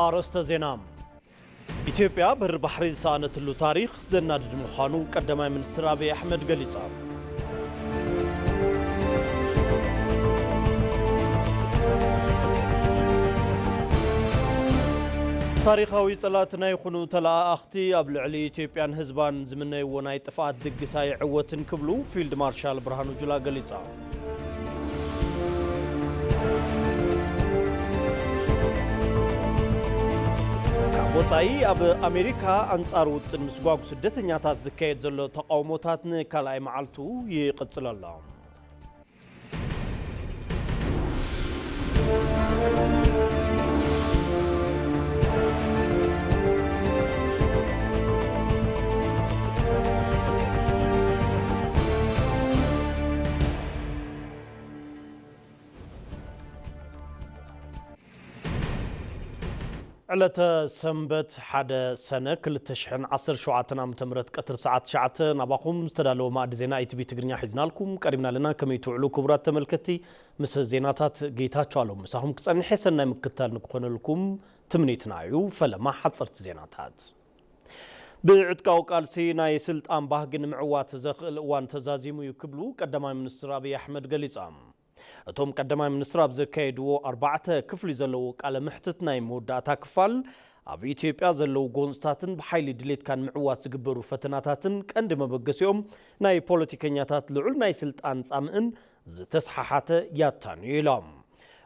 ኣርእስተ ዜና። ኢትዮጵያ በሪ ባሕሪ ዝሰኣነትሉ ታሪኽ ዘናድድ ምዃኑ ቀዳማይ ሚኒስትር ኣብይ ኣሕመድ ገሊጻ። ታሪኻዊ ጸላእትና ይኹኑ ተለኣኣኽቲ ኣብ ልዕሊ ኢትዮጵያን ህዝባን ዝምነይዎ ናይ ጥፍኣት ድግስ ኣይዕወትን ክብሉ ፊልድ ማርሻል ብርሃኑ ጁላ ገሊጻ። ካብ ወጻኢ ኣብ ኣሜሪካ ኣንጻር ውጥን ምስጓጉ ስደተኛታት ዝካየድ ዘሎ ተቃውሞታት ንካልኣይ መዓልቱ ይቕጽል ኣሎ። ዕለተ ሰንበት ሓደ ሰነ ክልተ ሽሕን ዓሰርተ ሸውዓተን ዓመተ ምህረት ቀትሪ ሰዓት ትሽዓተ ናባኹም ዝተዳለወ ማእዲ ዜና ኢቲቪ ትግርኛ ሒዝናልኩም ቀሪብና ኣለና። ከመይ ትውዕሉ ክቡራት ተመልከትቲ? ምስ ዜናታት ጌታቸው ኣለሙ ምሳኹም ክጸንሕ ሰናይ ምክትታል ንክኾነልኩም ትምኒትና እዩ። ፈለማ ሓጸርቲ ዜናታት። ብዕጥቃዊ ቃልሲ ናይ ስልጣን ባህጊ ንምዕዋት ዘኽእል እዋን ተዛዚሙ እዩ ክብሉ ቀዳማይ ሚኒስትር ኣብይ ኣሕመድ ገሊጾም። እቶም ቀዳማይ ሚኒስትር ኣብ ዘካየድዎ ኣርባዕተ ክፍሊ ዘለዎ ቃለ መሕትት ናይ መወዳእታ ክፋል፣ ኣብ ኢትዮጵያ ዘለዉ ጎንፅታትን ብሓይሊ ድሌትካ ንምዕዋት ዝግበሩ ፈተናታትን ቀንዲ መበገሲኦም ናይ ፖለቲከኛታት ልዑል ናይ ስልጣን ጻምእን ዝተሰሓሓተ ያታን እዩ ኢሎም።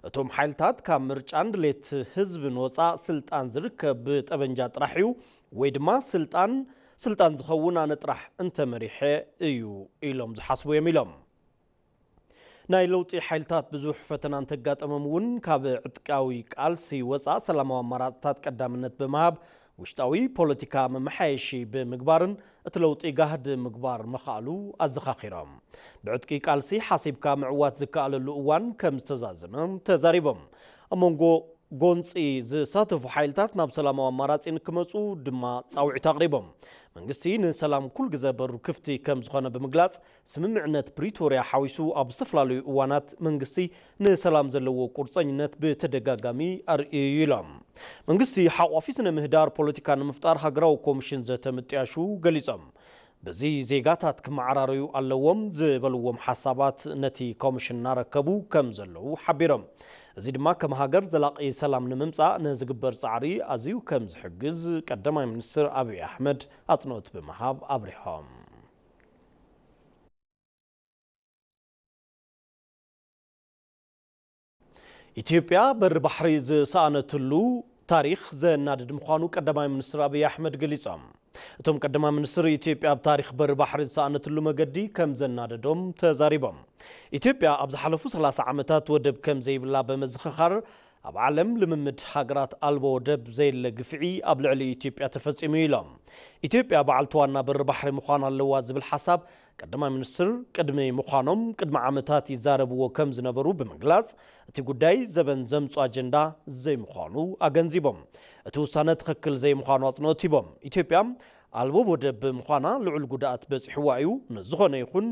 እቶም ሓይልታት ካብ ምርጫን ድሌት ህዝብን ወፃእ ስልጣን ዝርከብ ብጠበንጃ ጥራሕ እዩ ወይ ድማ ስልጣን ስልጣን ዝኸውን ኣነ ጥራሕ እንተመሪሐ እዩ ኢሎም ዝሓስቡ እዮም ኢሎም። ናይ ለውጢ ሓይልታት ብዙሕ ፈተና እንተጋጠሞም እውን ካብ ዕጥቃዊ ቃልሲ ወፃእ ሰላማዊ ኣማራፅታት ቀዳምነት ብምሃብ ውሽጣዊ ፖለቲካ መመሓየሺ ብምግባርን እቲ ለውጢ ጋህዲ ምግባር ምኽኣሉ ኣዘኻኺሮም። ብዕጥቂ ቃልሲ ሓሲብካ ምዕዋት ዝከኣለሉ እዋን ከም ዝተዛዘመ ተዛሪቦም። ኣብ መንጎ ጎንፂ ዝሳተፉ ሓይልታት ናብ ሰላማዊ ኣማራፂ ንክመፁ ድማ ፃውዒት ኣቕሪቦም። መንግስቲ ንሰላም ኩሉ ግዘ በሩ ክፍቲ ከም ዝኾነ ብምግላፅ ስምምዕነት ፕሪቶርያ ሓዊሱ ኣብ ዝተፈላለዩ እዋናት መንግስቲ ንሰላም ዘለዎ ቁርፀኝነት ብተደጋጋሚ ኣርእዩ እዩ ኢሎም። መንግስቲ ሓቋፊ ስነ ምህዳር ፖለቲካ ንምፍጣር ሃገራዊ ኮሚሽን ዘተ ምጥያሹ ገሊፆም። በዚ ዜጋታት ክመዓራረዩ ኣለዎም ዝበልዎም ሓሳባት ነቲ ኮሚሽን እናረከቡ ከም ዘለዉ ሓቢሮም። እዚ ድማ ከም ሃገር ዘላቒ ሰላም ንምምፃእ ንዝግበር ፃዕሪ ኣዝዩ ከም ዝሕግዝ ቀዳማይ ሚኒስትር ኣብይ ኣሕመድ ኣፅንኦት ብምሃብ ኣብሪሆም። ኢትዮጵያ በሪ ባሕሪ ዝሰኣነትሉ ታሪኽ ዘናድድ ምዃኑ ቀዳማይ ሚኒስትር ኣብይ ኣሕመድ ገሊጾም። እቶም ቀዳማይ ሚኒስትር ኢትዮጵያ ኣብ ታሪኽ በሪ ባሕሪ ዝሰኣነትሉ መገዲ ከም ዘናደዶም ተዛሪቦም። ኢትዮጵያ ኣብ ዝሓለፉ ሰላሳ ዓመታት ወደብ ከም ዘይብላ ብምዝኽኻር ኣብ ዓለም ልምምድ ሃገራት ኣልቦ ወደብ ዘየለ ግፍዒ ኣብ ልዕሊ ኢትዮጵያ ተፈጺሙ ኢሎም። ኢትዮጵያ በዓልቲ ዋና በሪ ባሕሪ ምዃን ኣለዋ ዝብል ሓሳብ ቀዳማይ ሚኒስትር ቅድሚ ምዃኖም ቅድሚ ዓመታት ይዛረብዎ ከም ዝነበሩ ብምግላጽ፣ እቲ ጉዳይ ዘበን ዘምጾ ኣጀንዳ ዘይምዃኑ ኣገንዚቦም። እቲ ውሳነ ትኽክል ዘይምዃኑ ኣጽንኦት ሂቦም። ኢትዮጵያ ኣልቦ ወደብ ብምዃና ልዑል ጉድኣት በጺሕዋ እዩ። ንዝኾነ ይኹን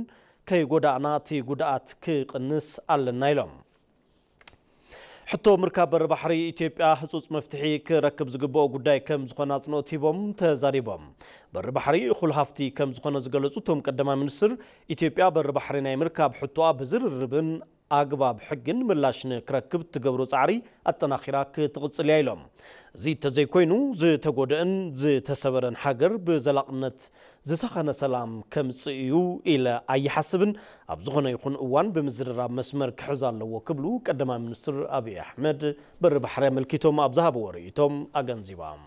ከይጎዳእና እቲ ጉድኣት ክቕንስ ኣለና ኢሎም። ሕቶ ምርካብ በሪ ባሕሪ ኢትዮጵያ ህጹጽ መፍትሒ ክረክብ ዝግብኦ ጉዳይ ከም ዝኾነ ኣጽንኦት ሂቦም ተዛሪቦም። በሪ ባሕሪ እኹል ሃፍቲ ከም ዝኾነ ዝገለጹ እቶም ቀዳማይ ሚኒስትር፣ ኢትዮጵያ በሪ ባሕሪ ናይ ምርካብ ሕቶኣ ብዝርርብን ኣግባብ ሕግን ምላሽ ንክረክብ እትገብሮ ጻዕሪ ኣጠናኺራ ክትቕጽል እያ ኢሎም። እዚ እንተዘይኮይኑ ዝተጎደአን ዝተሰበረን ሃገር ብዘላቕነት ዝሰኸነ ሰላም ከምጽእ እዩ ኢለ ኣይሓስብን። ኣብ ዝኾነ ይኹን እዋን ብምዝርራብ መስመር ክሕዝ ኣለዎ ክብሉ ቀዳማይ ሚኒስትር ኣብይ ኣሕመድ በሪ ባሕሪ ኣመልኪቶም ኣብ ዝሃብዎ ርእይቶም ኣገንዚቦም።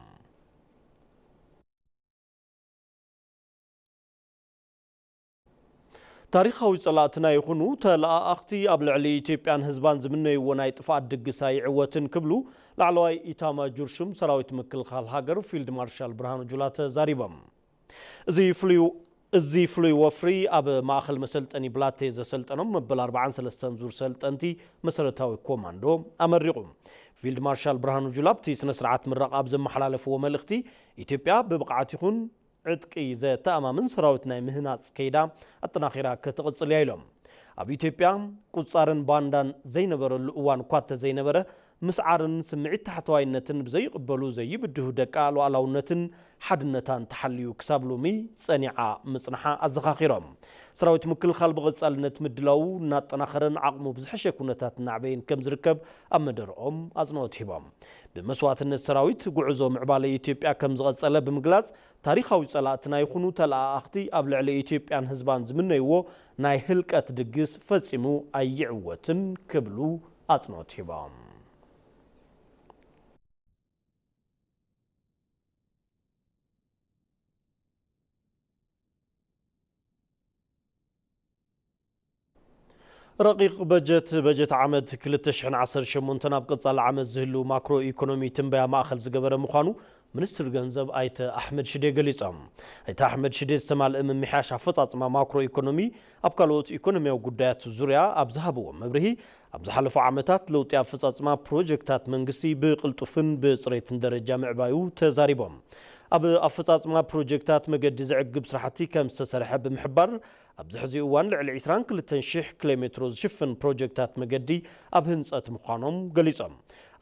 ታሪኻዊ ጸላእትና ይኹኑ ተለኣኣኽቲ ኣብ ልዕሊ ኢትዮጵያን ህዝባን ዝምነይዎ ናይ ጥፍኣት ድግስ ኣይዕወትን ክብሉ ላዕለዋይ ኢታማጆር ሹም ሰራዊት ምክልኻል ሃገር ፊልድ ማርሻል ብርሃኑ ጁላ ተዛሪቦም። እዚ ፍሉይ እዚ ፍሉይ ወፍሪ ኣብ ማእኸል መሰልጠኒ ብላቴ ዘሰልጠኖም መበል ኣርባዓን ሰለስተን ዙር ሰልጠንቲ መሰረታዊ ኮማንዶ ኣመሪቑ። ፊልድ ማርሻል ብርሃኑ ጁላ ኣብቲ ስነ ስርዓት ምረቓ ኣብ ዘመሓላለፍዎ መልእኽቲ፣ ኢትዮጵያ ብብቕዓት ይኹን ዕጥቂ ዘተኣማምን ሰራዊት ናይ ምህናፅ ከይዳ ኣጠናኺራ ክትቕፅል እያ ኢሎም። ኣብ ኢትዮጵያ ቁፃርን ባንዳን ዘይነበረሉ እዋን እኳ እንተዘይነበረ፣ ምስዓርን ስምዒት ታሕተዋይነትን ብዘይቕበሉ ዘይብድሁ ደቃ ሉዓላውነትን ሓድነታን ተሓልዩ ክሳብ ሎሚ ጸኒዓ ምጽንሓ ኣዘኻኺሮም። ሰራዊት ምክልኻል ብቐጻልነት ምድላዉ እናጠናኸረን ዓቕሙ ብዝሐሸ ኩነታት እናዕበየን ከም ዝርከብ ኣብ መደረኦም ኣጽንኦት ሂቦም። ብመስዋእትነት ሰራዊት ጉዕዞ ምዕባለ ኢትዮጵያ ከም ዝቐጸለ ብምግላጽ፣ ታሪኻዊ ጸላእትና ይኹኑ ተለኣኣኽቲ ኣብ ልዕሊ ኢትዮጵያን ህዝባን ዝምነይዎ ናይ ህልቀት ድግስ ፈጺሙ ኣይዕወትን ክብሉ ኣጽንኦት ሂቦም። ረቂቕ በጀት፣ በጀት ዓመት ክልተ ሽሕን ዓሰርተ ሸሞንተን ኣብ ቀጻሊ ዓመት ዝህሉ ማክሮ ኢኮኖሚ ትንበያ ማእኸል ዝገበረ ምዃኑ ሚኒስትር ገንዘብ ኣይተ ኣሕመድ ሽዴ ገሊጾም። ኣይተ ኣሕመድ ሽዴ ዝተማልአ ምምሕያሽ ኣፈጻጽማ ማክሮ ኢኮኖሚ ኣብ ካልኦት ኢኮኖሚያዊ ጉዳያት ዙርያ ኣብ ዝሃብዎ መብርሂ፣ ኣብ ዝሓለፉ ዓመታት ለውጢ ኣፈጻጽማ ፕሮጀክታት መንግስቲ ብቕልጡፍን ብጽሬትን ደረጃ ምዕባዩ ተዛሪቦም። ኣብ ኣፈጻጽማ ፕሮጀክታት መገዲ ዘዕግብ ስራሕቲ ከም ዝተሰርሐ ብምሕባር፣ ኣብዚ ሕዚ እዋን ልዕሊ ዕስራን ክልተን ሽሕ ኪሎ ሜትሮ ዝሽፍን ፕሮጀክታት መገዲ ኣብ ህንጸት ምዃኖም ገሊጾም።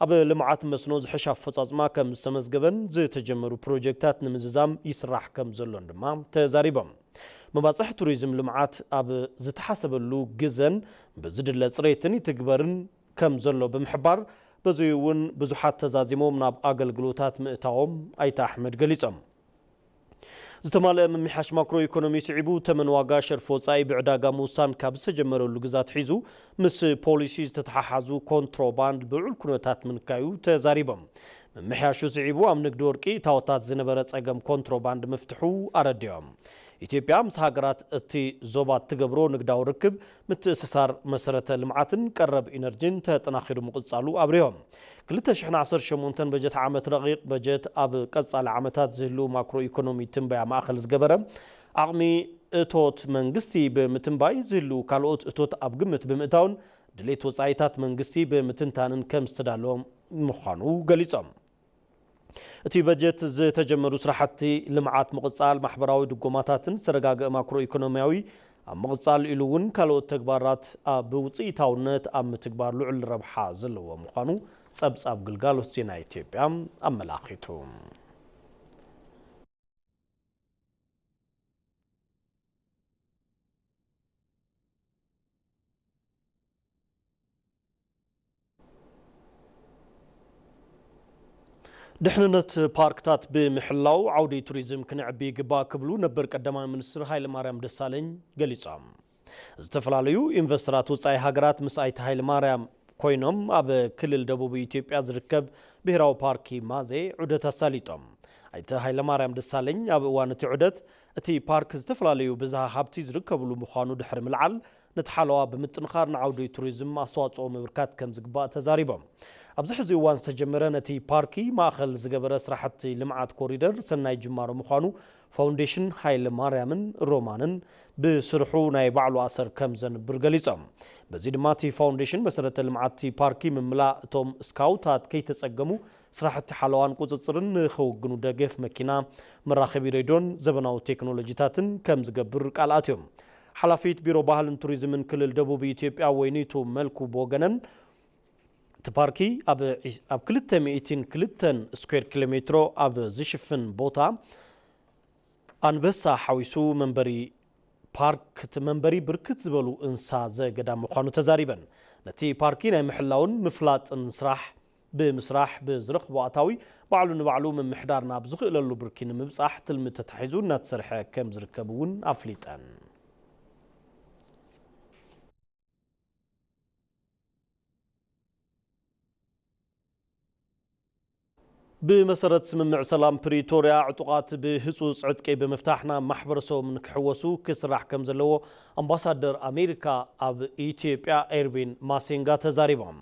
ኣብ ልምዓት መስኖ ዝሐሸ ኣፈጻጽማ ከም ዝተመዝገበን ዝተጀመሩ ፕሮጀክታት ንምዝዛም ይስራሕ ከም ዘሎን ድማ ተዛሪቦም። መባጽሕ ቱሪዝም ልምዓት ኣብ ዝተሓሰበሉ ግዘን ብዝድለ ጽሬትን ይትግበርን ከም ዘሎ ብምሕባር፣ በዚ እውን ብዙሓት ተዛዚሞም ናብ ኣገልግሎታት ምእታዎም ኣይተ ኣሕመድ ገሊጾም። ዝተማልአ ምምሕያሽ ማክሮ ኢኮኖሚ ስዒቡ፣ ተመን ዋጋ ሸርፊ ወጻኢ ብዕዳጋ ምውሳን ካብ ዝተጀመረሉ ግዜ ኣትሒዙ፣ ምስ ፖሊሲ ዝተተሓሓዙ ኮንትሮባንድ ብልዑል ኩነታት ምንካዩ ተዛሪቦም። ምምሕያሹ ስዒቡ፣ ኣብ ንግዲ ወርቂ እታወታት ዝነበረ ጸገም ኮንትሮባንድ ምፍትሑ ኣረዲኦም። ኢትዮጵያ ምስ ሃገራት እቲ ዞባ እትገብሮ ንግዳዊ ርክብ፣ ምትእስሳር መሰረተ ልምዓትን ቀረብ ኢነርጂን ተጠናኺሩ ምቕጻሉ ኣብሪሆም። ክልተ ሽሕን ዓሰርተ ሸሞንተን በጀት ዓመት ረቂቕ በጀት ኣብ ቀጻሊ ዓመታት ዝህሉ ማክሮ ኢኮኖሚ ትንበያ ማእኸል ዝገበረ፣ ዓቕሚ እቶት መንግስቲ ብምትንባይ ዝህሉ ካልኦት እቶት ኣብ ግምት ብምእታውን ድሌት ወጻኢታት መንግስቲ ብምትንታንን ከም ዝተዳለወ ምዃኑ ገሊጾም። እቲ በጀት ዝተጀመሩ ስራሕቲ ልምዓት ምቕጻል፣ ማሕበራዊ ድጎማታትን ዝተረጋገአ ማክሮ ኢኮኖሚያዊ ኣብ ምቕጻል ኢሉ እውን ካልኦት ተግባራት ኣብ ውጽኢታውነት ኣብ ምትግባር ልዑል ረብሓ ዘለዎ ምዃኑ ጸብጻብ ግልጋሎት ዜና ኢትዮጵያ ኣመላኺቱ። ድሕንነት ፓርክታት ብምሕላው ዓውዲ ቱሪዝም ክነዕቢ ይግባእ ክብሉ ነበር ቀዳማይ ሚኒስትር ሃይለማርያም ደሳለኝ ገሊጾም። ዝተፈላለዩ ኢንቨስተራት ወጻኢ ሃገራት ምስ ኣይተ ሃይለማርያም ኮይኖም ኣብ ክልል ደቡብ ኢትዮጵያ ዝርከብ ብሄራዊ ፓርኪ ማዜ ዑደት ኣሳሊጦም። ኣይተ ሃይለማርያም ደሳለኝ ኣብ እዋን እቲ ዑደት፣ እቲ ፓርክ ዝተፈላለዩ ብዝሃ ሃብቲ ዝርከብሉ ምዃኑ ድሕሪ ምልዓል፣ ነቲ ሓለዋ ብምጥንኻር ንዓውዲ ቱሪዝም ኣስተዋፅኦ ምብርካት ከም ዝግባእ ተዛሪቦም። ኣብዚ ሕዚ እዋን ዝተጀመረ ነቲ ፓርኪ ማእኸል ዝገበረ ስራሕቲ ልምዓት ኮሪደር ሰናይ ጅማሮ ምዃኑ ፋውንዴሽን ሃይለ ማርያምን ሮማንን ብስርሑ ናይ ባዕሉ ኣሰር ከም ዘንብር ገሊጾም። በዚ ድማ እቲ ፋውንዴሽን መሰረተ ልምዓት እቲ ፓርኪ ምምላእ እቶም ስካውታት ከይተጸገሙ ስራሕቲ ሓለዋን ቁጽጽርን ንኸውግኑ ደገፍ መኪና፣ መራኸቢ ሬድዮን ዘበናዊ ቴክኖሎጂታትን ከም ዝገብር ቃል ኣትዮም። ሓላፊት ቢሮ ባህልን ቱሪዝምን ክልል ደቡብ ኢትዮጵያ ወይኒቱ መልኩ ብወገነን፣ እቲ ፓርኪ ኣብ ዒስ-፣ ኣብ ክልተ ሚእትን ክልተን ስኩዌር ኪሎ ሜትሮ ኣብ ዝሽፍን ቦታ ኣንበሳ ሓዊሱ መንበሪ ፓርክ፣ እቲ መንበሪ ብርክት ዝበሉ እንስሳ ዘገዳም ምዃኑ ተዛሪበን። ነቲ ፓርኪ ናይ ምሕላውን ምፍላጥን ስራሕ ብምስራሕ ብዝረኽቦ ኣታዊ ባዕሉ ንባዕሉ ምምሕዳር ናብ ዝኽእለሉ ብርኪ ንምብጻሕ ትልሚ ተታሒዙ እናተሰርሐ ከም ዝርከብ እውን ኣፍሊጠን። ብመሰረት ስምምዕ ሰላም ፕሪቶርያ፣ ዕጡቓት ብህጹጽ ዕጥቂ ብምፍታሕ ናብ ማሕበረሰቦም ንክሕወሱ ክስራሕ ከም ዘለዎ ኣምባሳደር ኣሜሪካ ኣብ ኢትዮጵያ ኤርቪን ማሴንጋ ተዛሪቦም።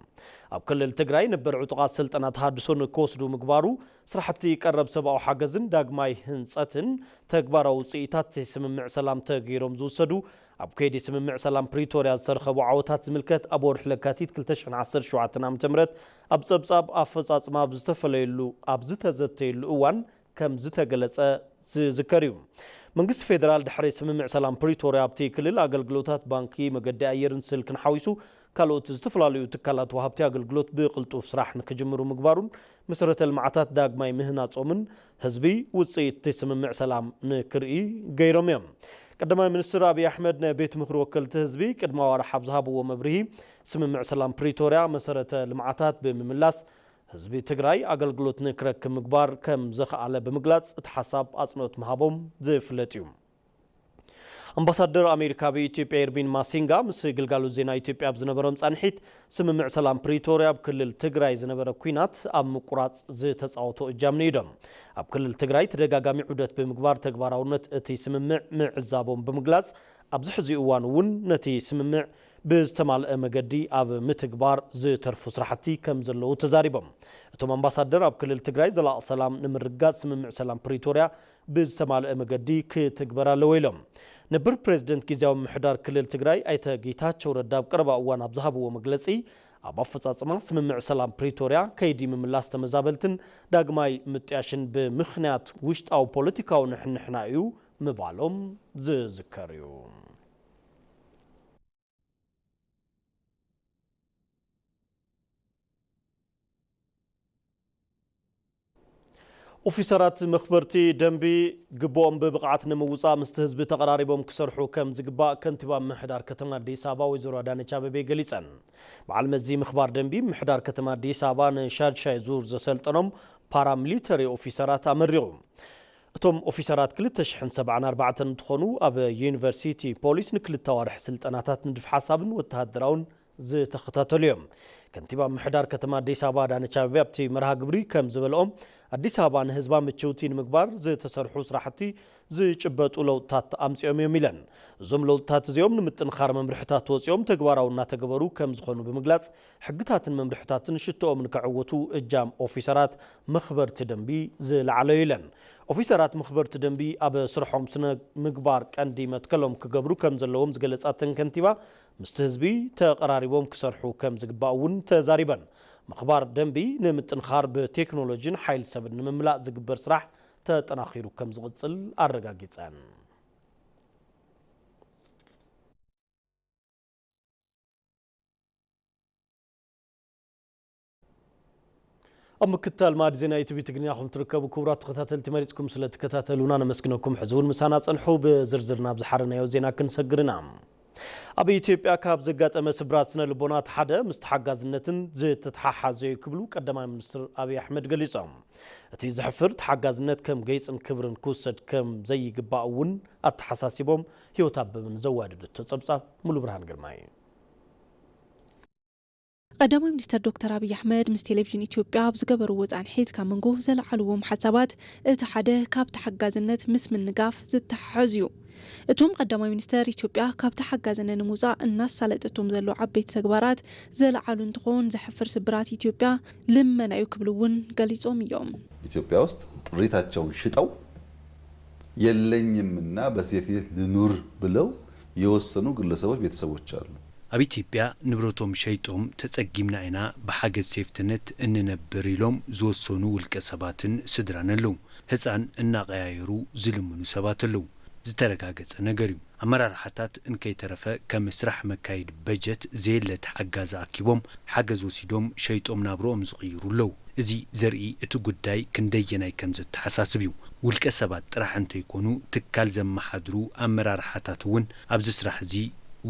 ኣብ ክልል ትግራይ ነበር ዕጡቓት ስልጠና ተሃድሶ ንክወስዱ ምግባሩ፣ ስራሕቲ ቀረብ ሰብኣዊ ሓገዝን ዳግማይ ህንጸትን ተግባራዊ ውጽኢታት ስምምዕ ሰላም ተገይሮም ዝውሰዱ ኣብ ከይዲ ስምምዕ ሰላም ፕሪቶርያ ዝተረኸቡ ዓወታት ዝምልከት ኣብ ወርሒ ለካቲት ክልተ ሽሕን ዓሰርተ ሸውዓተን ዓመተ ምህረት ኣብ ጸብጻብ ኣፈጻጽማ ኣብ ዝተፈለየሉ፣ ኣብ ዝተዘተየሉ እዋን ከም ዝተገለጸ ዝዝከር እዩ። መንግስቲ ፌደራል ድሕሪ ስምምዕ ሰላም ፕሪቶርያ ኣብቲ ክልል ኣገልግሎታት ባንኪ፣ መገዲ ኣየርን ስልክን ሓዊሱ ካልኦት ዝተፈላለዩ ትካላት ወሃብቲ ኣገልግሎት ብቕልጡፍ ስራሕ ንክጅምሩ ምግባሩን መሰረተ ልምዓታት ዳግማይ ምህናጾምን ህዝቢ ውፅኢት እቲ ስምምዕ ሰላም ንክርኢ ገይሮም እዮም። ቀዳማይ ሚኒስትር ኣብይ ኣሕመድ ንቤት ምኽሪ ወከልቲ ህዝቢ ቅድሚ ኣዋርሕ ኣብ ዝሃብዎ መብርሂ፣ ስምምዕ ሰላም ፕሪቶርያ መሰረተ ልምዓታት ብምምላስ ህዝቢ ትግራይ ኣገልግሎት ንክረክብ ምግባር ከም ዘኽኣለ ብምግላፅ፣ እቲ ሓሳብ ኣፅንኦት ምሃቦም ዝፍለጥ እዩ። ኣምባሳደር ኣሜሪካ ኣብ ኢትዮጵያ ኤርቪን ማሲንጋ ምስ ግልጋሎት ዜና ኢትዮጵያ ኣብ ዝነበሮም ፃንሒት፣ ስምምዕ ሰላም ፕሪቶርያ ኣብ ክልል ትግራይ ዝነበረ ኲናት ኣብ ምቁራፅ ዝተፃወቶ እጃም ንኢዶም። ኣብ ክልል ትግራይ ተደጋጋሚ ዑደት ብምግባር ተግባራውነት እቲ ስምምዕ ምዕዛቦም ብምግላፅ፣ ኣብዚ ሕዚ እዋን እውን ነቲ ስምምዕ ብዝተማልአ መገዲ ኣብ ምትግባር ዝተርፉ ስራሕቲ ከም ዘለዉ ተዛሪቦም። እቶም ኣምባሳደር ኣብ ክልል ትግራይ ዘላቒ ሰላም ንምርግጋፅ ስምምዕ ሰላም ፕሪቶርያ ብዝተማልአ መገዲ ክትግበር ኣለዎ ኢሎም። ነበር ፕሬዝደንት ግዝያዊ ምምሕዳር ክልል ትግራይ ኣይተ ጌታቸው ረዳ ኣብ ቀረባ እዋን ኣብ ዝሃብዎ መግለፂ፣ ኣብ ኣፈፃፅማ ስምምዕ ሰላም ፕሪቶርያ ከይዲ ምምላስ ተመዛበልትን ዳግማይ ምጥያሽን ብምኽንያት ውሽጣዊ ፖለቲካዊ ንሕንሕና እዩ ምባሎም ዝዝከር እዩ። ኦፊሰራት መኽበርቲ ደንቢ ግብኦም ብብቕዓት ንምውፃእ ምስቲ ህዝቢ ተቐራሪቦም ክሰርሑ ከም ዝግባእ ከንቲባ ምምሕዳር ከተማ ኣዲስ ኣበባ ወይዘሮ ኣዳነች ኣቤቤ ገሊፀን። በዓል መዚ ምኽባር ደንቢ ምምሕዳር ከተማ ኣዲስ ኣበባ ንሻድሻይ ዙር ዘሰልጠኖም ፓራሚሊተሪ ኦፊሰራት ኣመሪቑ። እቶም ኦፊሰራት ክልተ ሽሕን ሰብዓን ኣርባዕተን እንትኾኑ፣ ኣብ ዩኒቨርሲቲ ፖሊስ ንክልተ ኣዋርሕ ስልጠናታት ንድፊ ሓሳብን ወተሃደራውን ዝተኸታተሉ እዮም። ከንቲባ ምምሕዳር ከተማ ኣዲስ ኣበባ ኣዳነች ኣቤቤ ኣብቲ መርሃ ግብሪ ከም ዝበልኦም፣ ኣዲስ ኣበባ ንህዝባ ምችውቲ ንምግባር ዝተሰርሑ ስራሕቲ ዝጭበጡ ለውጥታት ኣምፂኦም እዮም ኢለን። እዞም ለውጥታት እዚኦም ንምጥንኻር መምርሕታት ወፂኦም ተግባራዊ እናተገበሩ ከም ዝኾኑ ብምግላፅ፣ ሕግታትን መምርሕታትን ሽቶኦም ንከዕውቱ እጃም ኦፊሰራት መኽበርቲ ደንቢ ዝለዓለ እዩ ኢለን። ኦፊሰራት መኽበርቲ ደንቢ ኣብ ስርሖም ስነ ምግባር ቀንዲ መትከሎም ክገብሩ ከም ዘለዎም ዝገለፃ እተን ከንቲባ፣ ምስቲ ህዝቢ ተቐራሪቦም ክሰርሑ ከም ዝግባእ እውን ተዛሪበን። ምኽባር ደንቢ ንምጥንኻር ብቴክኖሎጂን ሓይሊ ሰብን ንምምላእ ዝግበር ስራሕ ተጠናኺሩ ከም ዝቕፅል ኣረጋጊፀን። ኣብ ምክትታል ማዕድ ዜና ኢቲቪ ትግርኛ ኹም ትርከቡ ክቡራት ተኸታተልቲ፣ መሪጽኩም ስለ ትከታተሉና ነመስግነኩም። ሕዚ እውን ምሳና ጸንሑ። ብዝርዝር ናብ ዝሓረናዮ ዜና ክንሰግር ኢና። ኣብ ኢትዮጵያ ካብ ዘጋጠመ ስብራት ስነ ልቦና እቲ ሓደ ምስ ተሓጋዝነትን ዝተተሓሓዘ እዩ ክብሉ ቀዳማይ ሚኒስትር ኣብይ ኣሕመድ ገሊጾም። እቲ ዘሕፍር ተሓጋዝነት ከም ገይጽን ክብርን ክውሰድ ከም ዘይግባእ እውን ኣተሓሳሲቦም። ህይወት ኣበበ ንዘዋደደቶ ጸብጻብ ሙሉ ብርሃን ግርማይ። ቀዳማይ ሚኒስተር ዶክተር ኣብይ ኣሕመድ ምስ ቴሌቪዥን ኢትዮጵያ ኣብ ዝገበርዎ ጻንሒት፣ ካብ መንጎ ዘለዓልዎም ሓሳባት እቲ ሓደ ካብ ተሓጋዝነት ምስ ምንጋፍ ዝተሓሓዝ እዩ። እቶም ቀዳማይ ሚኒስተር፣ ኢትዮጵያ ካብ ተሓጋዝነት ንምውጻእ እናሳለጠቶም ዘሎ ዓበይቲ ተግባራት ዘለዓሉ እንትኾን፣ ዘሕፍር ስብራት ኢትዮጵያ ልመና እዩ ክብሉ እውን ገሊጾም እዮም። ኢትዮጵያ ውስጥ ጥሪታቸውን ሽጠው የለኝምና በሴፍቲኔት ልኑር ብለው የወሰኑ ግለሰቦች፣ ቤተሰቦች አሉ። ኣብ ኢትዮጵያ ንብረቶም ሸይጦም ተጸጊምና ኢና ብሓገዝ ሴፍትነት እንነብር ኢሎም ዝወሰኑ ውልቀ ሰባትን ስድራን ኣለዉ። ህጻን እናቐያየሩ ዝልምኑ ሰባት ኣለዉ። ዝተረጋገጸ ነገር እዩ። ኣመራርሓታት እንከይተረፈ ከም ስራሕ መካይድ በጀት ዘየለ ተሓጋዚ ኣኪቦም ሓገዝ ወሲዶም ሸይጦም ናብርኦም ዝቕይሩ ኣለዉ። እዚ ዘርኢ እቲ ጉዳይ ክንደየናይ ከም ዘተሓሳስብ እዩ። ውልቀ ሰባት ጥራሕ እንተይኮኑ ትካል ዘመሓድሩ ኣመራርሓታት እውን ኣብዚ ስራሕ እዚ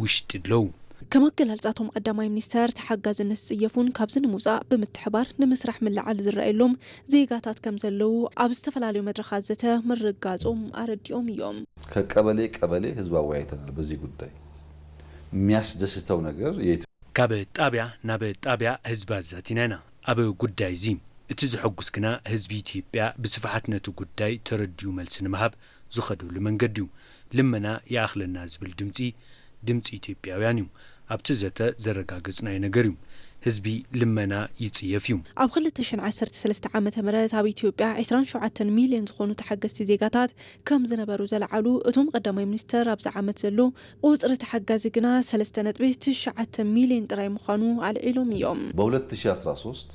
ውሽጢ ኣለዉ። ከም ኣገላልጻ እቶም ቀዳማይ ሚኒስተር፣ ተሓጋዝነት ዝጽየፉን ካብዚ ንምውጻእ ብምትሕባር ንምስራሕ ምልዓል ዝረኣየሎም ዜጋታት ከም ዘለዉ ኣብ ዝተፈላለዩ መድረኻት ዘተ ምርጋጾም ኣረዲኦም እዮም። ከቀበሌ ቀበሌ ህዝብ ኣወያይተናል በዚህ ጉዳይ። የሚያስደስተው ነገር የኢትዮ ካብ ጣብያ ናብ ጣብያ ህዝቢ ኣዛቲና ኢና። ኣብ ጉዳይ እዚ እቲ ዘሐጉስ ግና ህዝቢ ኢትዮጵያ ብስፍሓት ነቲ ጉዳይ ተረዲኡ መልሲ ንምሃብ ዝኸደሉ መንገዲ እዩ። ልመና ይኣኽለና ዝብል ድምፂ፣ ድምፂ ኢትዮጵያውያን እዩ። ኣብቲ ዘተ ዘረጋገፅናዮ ነገር እዩ። ህዝቢ ልመና ይፅየፍ እዩ። ኣብ ክልተ ሽሕን ዓሰርተ ሰለስተ ዓመተ ምህረት ኣብ ኢትዮጵያ ዕስራን ሸውዓተን ሚልዮን ዝኾኑ ተሓገዝቲ ዜጋታት ከም ዝነበሩ ዘለዓሉ እቶም ቀዳማይ ሚኒስተር፣ ኣብዚ ዓመት ዘሎ ቁጽሪ ተሓጋዚ ግና ሰለስተ ነጥቢ ትሽዓተ ሚልዮን ጥራይ ምዃኑ ኣልዒሎም እዮም። በሁለት ሺህ አስራ ሦስት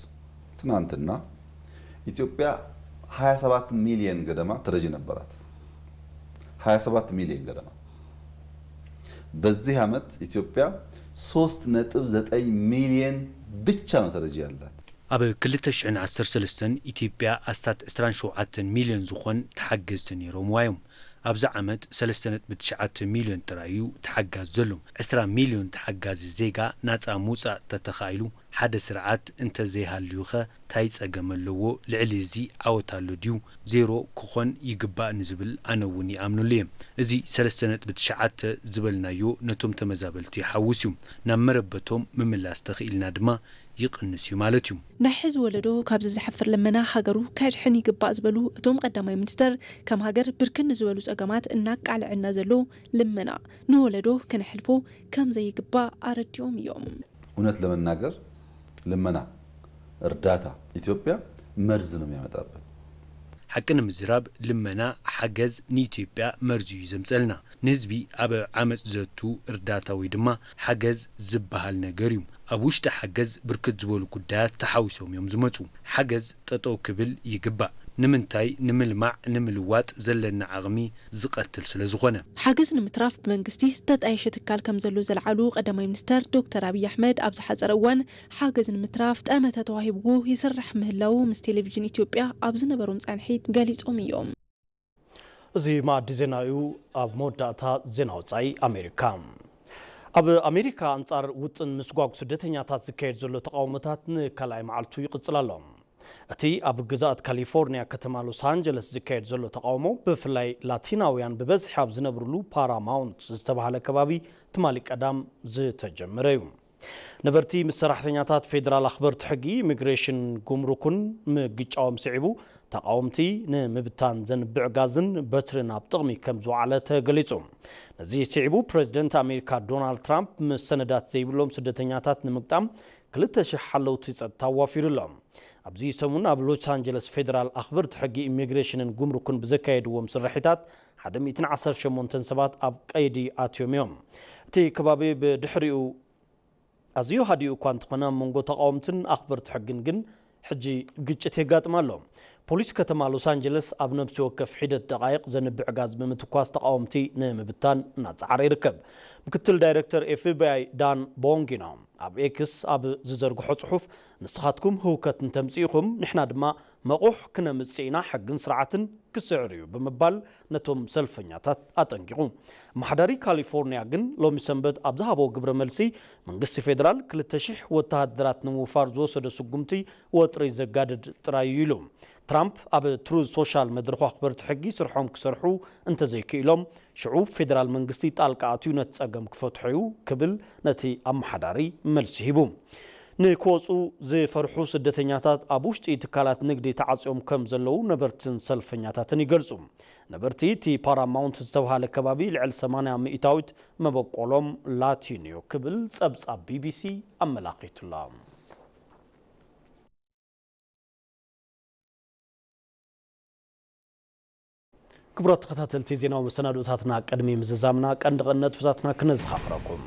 ትናንትና ኢትዮጵያ ሃያ ሰባት ሚሊዮን ገደማ ተረጂ ነበራት። ሃያ ሰባት ሚሊዮን ገደማ። በዚህ ዓመት ኢትዮጵያ ሶስት ነጥብ ዘጠኝ ሚሊዮን ብቻ ነው ተረጂ ያላት። ኣብ ክልተ ሽሕን ዓሰርተ ሰለስተን ኢትዮጵያ ኣስታት ዕስራን ሸውዓተን ሚልዮን ዝኾን ተሓገዝቲ ነይሮምዋ እዮም። ኣብዚ ዓመት ሰለስተ ነጥቢ ትሽዓተ ሚልዮን ጥራይ እዩ ተሓጋዚ ዘሎ። ዕስራ ሚልዮን ተሓጋዚ ዜጋ ናጻ ምውጻእ ተተኻኢሉ፣ ሓደ ስርዓት እንተዘይሃልዩኸ ታይ ጸገም ኣለዎ? ልዕሊ እዚ ዓወት ኣሎ ድዩ? ዜሮ ክኾን ይግባእ ንዝብል ኣነ እውን ይኣምነሉ እየ። እዚ ሰለስተ ነጥቢ ትሽዓተ ዝበልናዮ ነቶም ተመዛበልቲ ይሓውስ እዩ። ናብ መረበቶም ምምላስ ተኽኢልና ድማ ይቕንስ እዩ ማለት እዩ። ናይ ሕዚ ወለዶ ካብዚ ዘሕፍር ልመና ሃገሩ ከድሕን ይግባእ ዝበሉ እቶም ቀዳማይ ሚኒስተር፣ ከም ሃገር ብርክን ንዝበሉ ጸገማት እናቃልዐና ዘሎ ልመና ንወለዶ ክነሕልፎ ከም ዘይግባእ ኣረዲኦም እዮም። እውነት ለመናገር ልመና፣ እርዳታ ኢትዮጵያ መርዝ ነው የሚያመጣብን። ሓቂ ንምዝራብ ልመና፣ ሓገዝ ንኢትዮጵያ መርዚ እዩ ዘምጸልና። ንህዝቢ ኣብ ዓመጽ ዘቱ እርዳታ ወይ ድማ ሓገዝ ዝበሃል ነገር እዩ። ኣብ ውሽጢ ሓገዝ ብርክት ዝበሉ ጉዳያት ተሓዊሶም እዮም ዝመጹ። ሓገዝ ጠጠው ክብል ይግባእ። ንምንታይ? ንምልማዕ፣ ንምልዋጥ ዘለና ዓቕሚ ዝቐትል ስለ ዝኾነ። ሓገዝ ንምትራፍ ብመንግስቲ ዝተጣየሸ ትካል ከም ዘሎ ዘልዓሉ ቀዳማይ ሚኒስተር ዶክተር ኣብይ ኣሕመድ፣ ኣብ ዝሓጸረ እዋን ሓገዝ ንምትራፍ ጠመተ ተዋሂብዎ ይስራሕ ምህላዉ ምስ ቴሌቪዥን ኢትዮጵያ ኣብ ዝነበሮም ጻንሒት ገሊጾም እዮም። እዚ መኣዲ ዜና እዩ። ኣብ መወዳእታ ዜና ወጻኢ ኣሜሪካ። ኣብ ኣሜሪካ ኣንጻር ውጥን ምስጓግ ስደተኛታት ዝካየድ ዘሎ ተቓውሞታት ንካልኣይ መዓልቱ ይቕጽል ኣሎ። እቲ ኣብ ግዝኣት ካሊፎርኒያ ከተማ ሎስ ኣንጀለስ ዝካየድ ዘሎ ተቓውሞ ብፍላይ ላቲናውያን ብበዝሒ ኣብ ዝነብርሉ ፓራማውንት ዝተባህለ ከባቢ ትማሊ ቀዳም ዝተጀመረ እዩ። ነበርቲ ምስ ሰራሕተኛታት ፌደራል ኣኽበርቲ ሕጊ፣ ኢሚግሬሽን፣ ጉምሩክን ምግጫዎም ስዒቡ፣ ተቓወምቲ ንምብታን ዘንብዕ ጋዝን በትርን ኣብ ጥቕሚ ከም ዝወዓለ ተገሊጹ። ነዚ ስዒቡ ፕሬዚደንት ኣሜሪካ ዶናልድ ትራምፕ ምስ ሰነዳት ዘይብሎም ስደተኛታት ንምግጣም ክልተ ሽሕ ሓለውቲ ጸጥታ ኣዋፊሩ ኣሎ። ኣብዚ ሰሙን ኣብ ሎስ ኣንጀለስ ፌደራል ኣኽበርቲ ሕጊ፣ ኢሚግሬሽንን ጉምሩክን ብዘካየድዎም ስርሒታት ሓደ ሚእትን ዓሰርተ ሸሞንተን ሰባት ኣብ ቀይዲ ኣትዮም እዮም። እቲ ከባቢ ብድሕሪኡ ኣዝዩ ሃዲኡ እኳ እንተኾነ፣ ኣብ መንጎ ተቓወምትን ኣኽበርቲ ሕግን ግን ሕጂ ግጭት የጋጥም ኣሎ። ፖሊስ ከተማ ሎስ ኣንጀለስ ኣብ ነፍሲ ወከፍ ሒደት ደቓይቕ ዘንብዕ ጋዝ ብምትኳስ ተቓወምቲ ንምብታን እናጸዓረ ይርከብ። ምክትል ዳይሬክተር ኤፍ ቢ ኣይ ዳን ቦንጊኖ ኣብ ኤክስ ኣብ ዝዘርግሖ ጽሑፍ፣ "ንስኻትኩም ህውከት እንተምጽኢኹም፣ ንሕና ድማ መቑሕ ክነምጽእ ኢና፣ ሕግን ስርዓትን ክስዕር እዩ" ብምባል ነቶም ሰልፈኛታት ኣጠንቂቑ። ኣመሓዳሪ ካሊፎርኒያ ግን ሎሚ ሰንበት ኣብ ዝሃቦ ግብረ መልሲ፣ መንግስቲ ፌደራል ክልተ ሽሕ ወተሃደራት ንምውፋር ዝወሰዶ ስጉምቲ ወጥሪ ዘጋድድ ጥራይ እዩ ኢሉ። ትራምፕ ኣብ ትሩዝ ሶሻል መድረኹ ኣኽበርቲ ሕጊ ስርሖም ክሰርሑ እንተዘይክኢሎም፣ ሽዑ ፌደራል መንግስቲ ጣልቃ ኣትዩ ነቲ ጸገም ክፈትሖ እዩ ክብል ነቲ ኣመሓዳሪ መልሲ ሂቡ። ንክወጹ ዝፈርሑ ስደተኛታት ኣብ ውሽጢ ትካላት ንግዲ ተዓጽዮም ከም ዘለዉ ነበርትን ሰልፈኛታትን ይገልጹ። ነበርቲ እቲ ፓራማውንት ዝተባህለ ከባቢ ልዕሊ ሰማንያ ሚእታዊት መበቆሎም ላቲን እዩ ክብል ጸብጻብ ቢ ቢ ሲ ኣመላኺቱላ። ክቡራት ተኸታተልቲ ዜናዊ መሰናዶታትና፣ ቅድሚ ምዝዛምና ቀንዲ ቀንዲ ነጥብታትና ክነዘኻኽረኩም።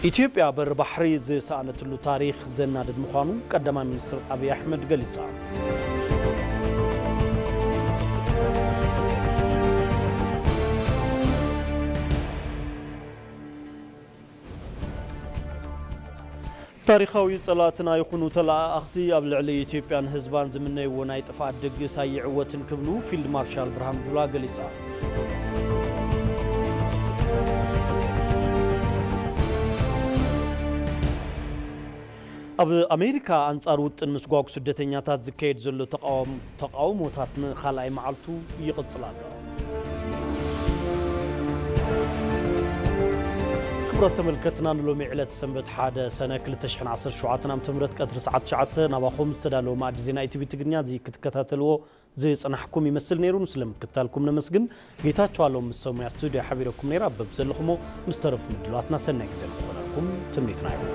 ኢትዮጵያ በሪ ባሕሪ ዝሰኣነትሉ ታሪኽ ዘናድድ ምዃኑ ቀዳማይ ሚኒስትር ኣብይ ኣሕመድ ገሊጻ። ታሪኻዊ ጸላእትና ይኹኑ ተለኣኣኽቲ ኣብ ልዕሊ ኢትዮጵያን ህዝባን ዝምነይዎ ናይ ጥፍኣት ድግስ ኣይዕወትን ክብሉ ፊልድ ማርሻል ብርሃኑ ጁላ ገሊጻ። ኣብ ኣሜሪካ ኣንጻር ውጥን ምስጓግ ስደተኛታት ዝካየድ ዘሎ ተቃውም-፣ ተቃውሞታት ንኻልኣይ መዓልቱ ይቕጽል ኣሎ። ክቡራት ተመልከትና፣ ንሎሚ ዕለት ሰንበት ሓደ ሰነ ክልተ ሽሕን ዓሰርተ ሸውዓተን ዓመተ ምህረት ቀትሪ ሰዓት ትሽዓተ ናባኹም ዝተዳለወ መኣዲ ዜና ኢቲቪ ትግርኛ እዚ ክትከታተልዎ ዝጸናሕኩም ይመስል ነይሩ። ስለምክትታልኩም ነመስግን። ጌታቸው ኣሎም ምስ ሰሙያ ስቱድዮ ሓቢረኩም ነይራ። በብዘለኹሞ ምስ ተረፉ ምድላዋትና ሰናይ ግዜ ንክኾነልኩም ትምኒትና እዩ።